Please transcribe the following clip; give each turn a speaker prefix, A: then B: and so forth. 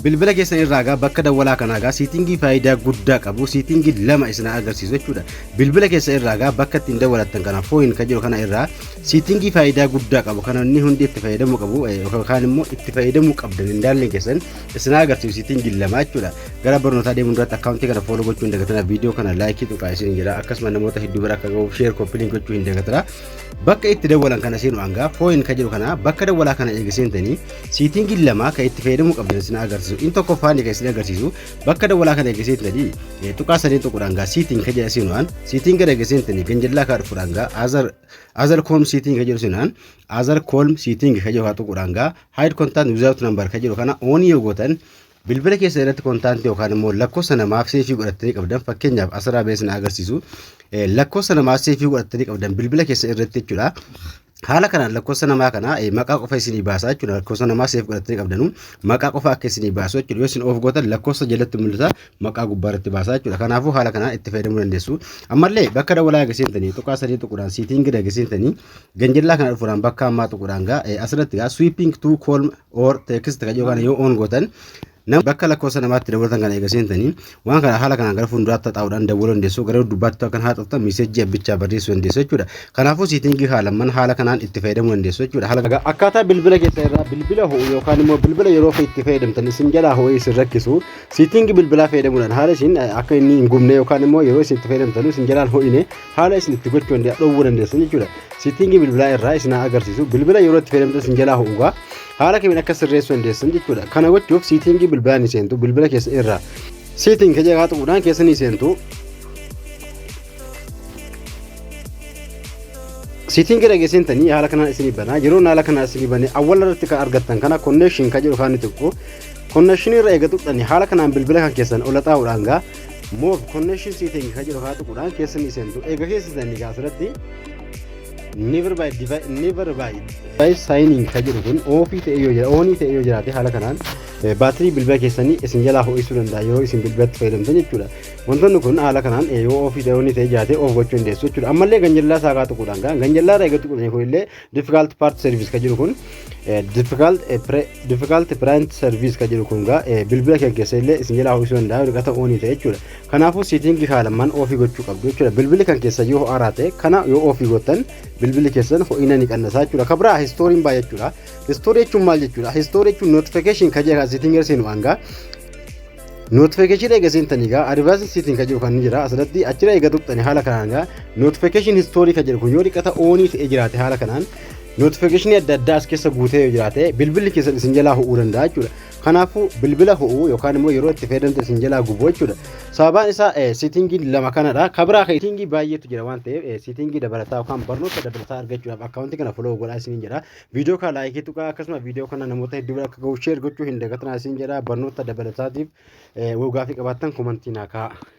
A: Bilbila keessan irraa gaa bakka dawwalaa kanaa gaa setting faayidaa guddaa qabu setting lama isin agarsiisu jechuudha. Bilbila keessa irraa gaa bakka ittiin dawwalattan kana phone kan jedhu kana irraa setting faayidaa guddaa qabu kana inni hundi itti fayyadamuu qabu, yookaan immoo itti fayyadamuu qabdan hin daalleen keessan isin agarsiisu setting lama jechuudha. Gara barnootaa deemuun duratti akkaawuntii kana follow gochuu hin dagatina, viidiyoo kana like tuqaa isin jedha, akkasuma namoota hedduu bira akka gahuuf share, copy link gochuu hin dagatina. Bakka itti dawwalan kana seenu hangaa phone kan jedhu kana bakka dawwalaa kana eega seentanii setting lama kan itti fayyadamuu qabdan isin agarsiisu. Inni tokkoffaan kan isin agarsiisu bakka dawwalaa kana eega seentanii tuqaa sadeen tuquudhaan gaa setting kan jedha seenuudhaan, setting kana eega seentanii ganjallaa kaa dhufuudhaan gaa other call setting kan jedhu seenuudhaan, other call setting kan jedhu haa tuquudhaan gaa hide contact without number kan jedhu kana on yoo gootan, bilbila keessa irratti contact yookaan immoo lakkoofsa namaaf save godhattanii qabdan, fakkeenyaaf asirraa beeksisa agarsiisu, lakkoofsa namaa save godhattanii qabdan bilbila keessa irratti jechuudha. Haala kanaan lakkoofsa namaa kana maqaa qofa isinii baasaa jechuudha. Lakkoofsa namaa save godhattanii qabdanu maqaa qofa akka isinii baasu jechuudha. Yoo isin off gootan lakkoofsa jalatti mul'ata, maqaa gubbaa irratti baasaa jechuudha. Kanaafuu haala kanaan itti fayyadamuu dandeessu. Ammallee bakka dawwalaa eega tuqaa sadii tuquudhaan setting eega ganjillaa kana dhufuudhaan bakka ammaa tuquudhaan gaa asirratti gaa swiping to call or text kan jedhu kana yoo on gootan, nama bakka lakkoofsa namaatti dabalatan kana eega seentanii waan kana haala kanaan gara fuulduraatti xaa'uudhaan dabaluu dandeessu, gara dubbaatti akkan haa xaxxan message abbichaa barreessuu dandeessu jechuudha. Kanaafuu setting haalamman haala kanaan itti fayyadamuu dandeessu jechuudha. Haala akkaataa bilbila keessa irraa bilbila ho'u yookaan immoo bilbila yeroo itti fayyadamtan isin jalaa ho'ee isin rakkisu, setting bilbilaa fayyadamuudhaan haala isin akka inni hin gubne yookaan immoo yeroo isin itti fayyadamtan isin jalaan ho'ine haala isin itti gochuu dhowwuu dandeessan jechuudha. Setting bilbilaa irraa isin agarsiisu bilbila yeroo itti fayyadamtan isin jalaa ho'ugaa haala kamiin akka sirreessuu dandeessan jechuudha. Kana gochuuf setting bilbilaa ni seentu, bilbila keessa irraa setting kan jedhu tuquudhaan keessa ni seentu. Setting dhageessintanii haala kanaan isinii banaa. Yeroo haala kanaan isinii banee awwala irratti kan argattan kana connection kan jedhu kan ni tuqu. Connection irra eega tuqxanii haala kanaan bilbila kan keessan ola xaa'uudhaan gaa more connection setting kan jedhu haa tuquudhaan keessa ni seentu. Eega keessa seentanii gaa asirratti never by signing kan jedhu kun off ta'e yoo jira, on ta'e yoo jiraate, haala kanaan baatirii bilbila keessanii isin jalaa ho'isuu danda'a yeroo isin bilbilatti fayyadamtan jechuudha. Wantoonni kun haala kanaan yoo off ta'e, on ta'e jiraate off gochuu dandeessu jechuudha. Ammallee ganjallaa saakaa tuquudhaan gaa ganjallaa irraa eegatu kun illee default print service kan jedhu kun, default print service kan jedhu kun gaa bilbila kee keessa illee isin jalaa ho'isuu danda'a dhiqata on ta'e jechuudha. Kanaafuu setting haalamaan off gochuu qabdu jechuudha. Bilbilli kan keessa yoo ho'aaraa ta'e kana yoo off gootan bilbilli keessan ho'ina ni qannasaa jechuudha. Kabraa historyn baay'achuudha. History jechuun maal jechuudha? History jechuun notification kan jedhu setting seenu hangaa notification eega seentanii gaa advanced setting kan jedhu kan ni jira asirratti. Achirra eega tuqxanii haala kanaan gaa notification history kan jedhu kun yoo dhiqata on ta'ee jiraate, haala kanaan notification adda addaa as keessa guutee yoo jiraate bilbilli keessan isin jalaa ho'uu danda'a jechuudha. Kanaafuu bilbila ho'uu yookaan immoo yeroo itti fayyadamte isin jalaa gubu jechuudha. Sababaan isaa setting lama kanadha. Kabiraa setting baay'eetu jira waan ta'eef setting dabalataa yookaan barnoota dabalataa argachuudhaaf akkaawuntii kana follow godhaa isiniin jedha. Viidiyoo kana like tuqaa, akkasuma viidiyoo kana namoota hedduu bira akka gahu share gochuu hin dagatinaa isiniin jedha. Barnoota dabalataatiif gaafii qabaattan comment naa kaa'aa.